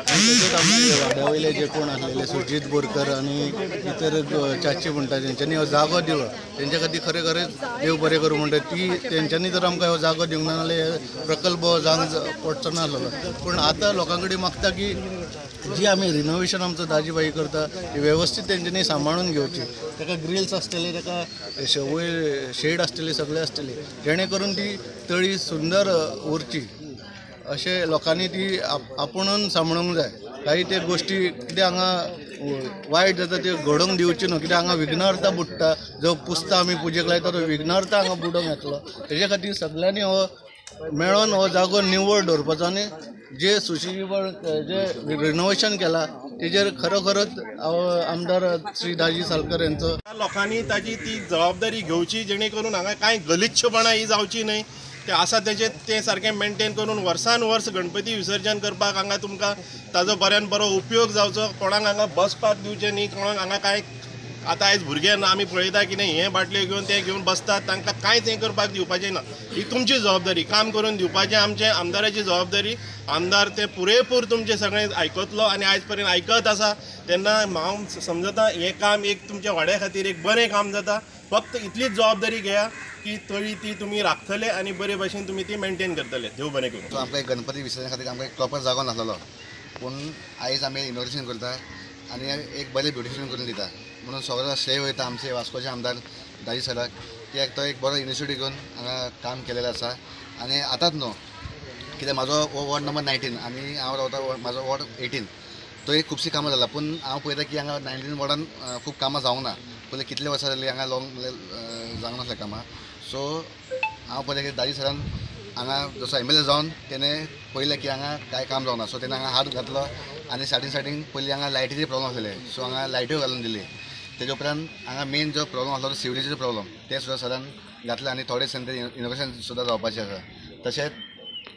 आनी तशेंच आमचे वाड्या वयले जे कोण आसलेले सुजीत बोरकर आनी इतर चाची म्हणटा तेंच्यांनी हो जागो दिलो, तेंच्या खातीर खरें खरेंच देव बरें करूं म्हणटा. ती तेंच्यांनी जर आमकां हो जागो दिवंक ना जाल्यार प्रकल्प जावंक पडचो नासलो. पूण आतां लोकां कडेन मागता की जी आमी रिनोवेशन आमचो दाजीभाई करता ती वेवस्थीत तेंच्यांनी सांबाळून घेवची. ताका ग्रिल्स आसतले, ताका वयर शेड आसतली, सगळें आसतलें, जेणे करून ती तळी सुंदर उरची अशें लोकांनी ती आपुणून सांबाळूंक जाय. काही ते गोश्टी कितें हांगा वायट जाता त्यो घडोवंक दिवच्यो न्हू, कित्याक हांगा विघ्नहर्ता बुडटा, जो पुजता आमी पुजेक लायता तो विघ्नहर्ता हांगा बुडोवंक येतलो. तेजे खातीर सगळ्यांनी हो मेळोन हो जागो निवळ दवरपाचो आनी जे सुशिजीबळ जे रिनोवेशन केला तेजेर खरोखरच आमदार श्री दाजी सालकर यांचो लोकांनी ताजी ती जबाबदारी घेवची, जेणे करून हांगा कांय गलिच्छपणा ही जावची न्हय. ते आसा तेजे ते सारकें मेंटेन करून वर्सान वर्स गणपती विसर्जन करपाक हांगा तुमकां ताजो बऱ्यान बरो उपयोग जावचो. कोणाक हांगा बसपाक दिवचें न्ही, कोणाक हांगा कांय आतां आयज भुरगे ना आमी पळयता की न्ही हे बाटल्यो घेवन ते घेवन बसतात, तांकां कांयच हें करपाक दिवपाचें ना. ही तुमची जबाबदारी, काम करून दिवपाचें आमचें आमदाराची जबाबदारी. आमदार ते पुरेपूर तुमचें सगळें आयकतलो आनी आयज पर्यंत आयकत आसा. तेन्ना हांव समजता हें काम एक तुमच्या वाड्या खातीर एक बरें काम जाता. फक्त इतलीच जबाबदारी घेया की तळी ती तुमी राखतले आनी बरे भशेन तुमी ती मेंटेन करतले. देव बरें करूं. आमकां एक गणपती विसर्जना खातीर आमकां एक प्रॉपर जागो नासलेलो, पूण आयज आमी इनोग्रेशन करता आनी एक बरें ब्युटिफिकेशन करून दिता म्हणून सगळो श्रेय वयता आमचे वास्कोचे आमदार दाजी सराक, कित्याक तो एक बरो इनिशिएटीव घेवन हांगा काम केलेलें आसा. आनी आतांच न्हू, कित्याक म्हाजो हो वॉर्ड नंबर 19 आनी हांव रावता म्हाजो वॉर्ड 18, थंय खुबशीं कामां जालां. पूण हांव पळयता की हांगा 19 वॉर्डान खूब कामां जावंक ना. पयलीं कितले वर्सां जालीं हांगा लॉंग जावंक नासलें कामां. सो हांव पळयता की दाजी सरान हांगा जसो MLA जावन तेणें पळयलें की हांगा कांय काम जावना, सो तेणें हांगा हात घातलो आनी स्टार्टींग पयलीं हांगा लायटीचे प्रॉब्लम आसलेले, सो हांगा लायट्यो घालून दिली. तेजे उपरांत हांगा मेन जो प्रॉब्लम आसलो तो सिवरेजीचो प्रॉब्लम, ते सुद्दां सरान घातले आनी थोडे दिसान ते इनोग्रेशन सुद्दां जावपाचें आसा. तशेंच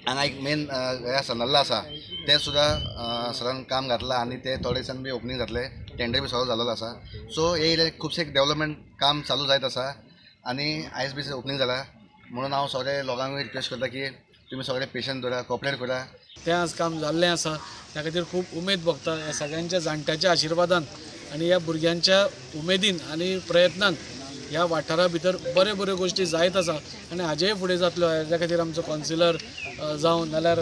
हांगा एक मेन हें आसा, नल्ला आसा, तें सुद्दां सरान काम घातलां आनी ते थोडे दिसान बी ओपनींग जातलें, टेंडर बी सगळो जाल्लो आसा. सो हे खुबशे डेवलपमेंट काम चालू जायत आसा आनी आयज बी ओपनींग जाला म्हणून हांव सगळे लोकांक रिक्वेस्ट करता की तुमी सगळे पेशंट दवरा, कॉपरेट करा. तें आज काम जाल्लें आसा, त्या खातीर खूब उमेद भोगता. ह्या सगळ्यांच्या जाणट्याच्या आशिर्वादान आनी ह्या भुरग्यांच्या उमेदीन आनी प्रयत्नान ह्या वाठारा भितर बऱ्यो बऱ्यो गोश्टी जायत आसा आनी हाजेय फुडें जातल्यो. हाज्या खातीर आमचो कावन्सिलर जावं नाल्यार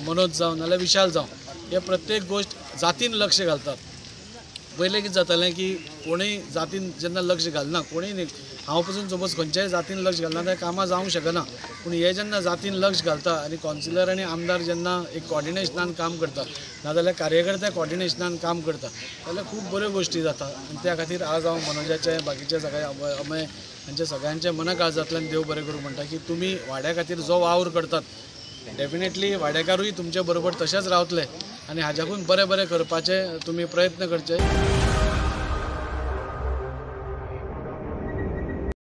मनोज जावं नाल्यार विशाल जावं, हे प्रत्येक गोश्ट जातीन लक्ष घालतात. पयलें कितें जातालें की कोणूय जातीन जेन्ना लक्ष घालना, कोणूय न्ही, हांव पसून समज खंयच्याय जातीन लक्ष घालना त्या कामां जावंक शकना. पूण हे जेन्ना जातीन लक्ष घालता आनी कावन्सिलर आनी आमदार जेन्ना एक कॉर्डिनेशनान काम करता, नाजाल्यार कार्यकर्ते कॉर्डिनेशनान काम करता, जाल्यार खूब बऱ्यो गोश्टी जाता. आनी त्या खातीर आज हांव मनोजाचें, बाकीच्या सगळ्या अमय हांच्या सगळ्यांच्या मना काळजांतल्यान देव बरें करूं म्हणटा की तुमी वाड्या खातीर जो वावर करतात, डेफिनेटली वाडेकारूय तुमचे बरोबर तशेंच रावतले आनी हाज्याकून बरें बरें करपाचे तुमी प्रयत्न करचे.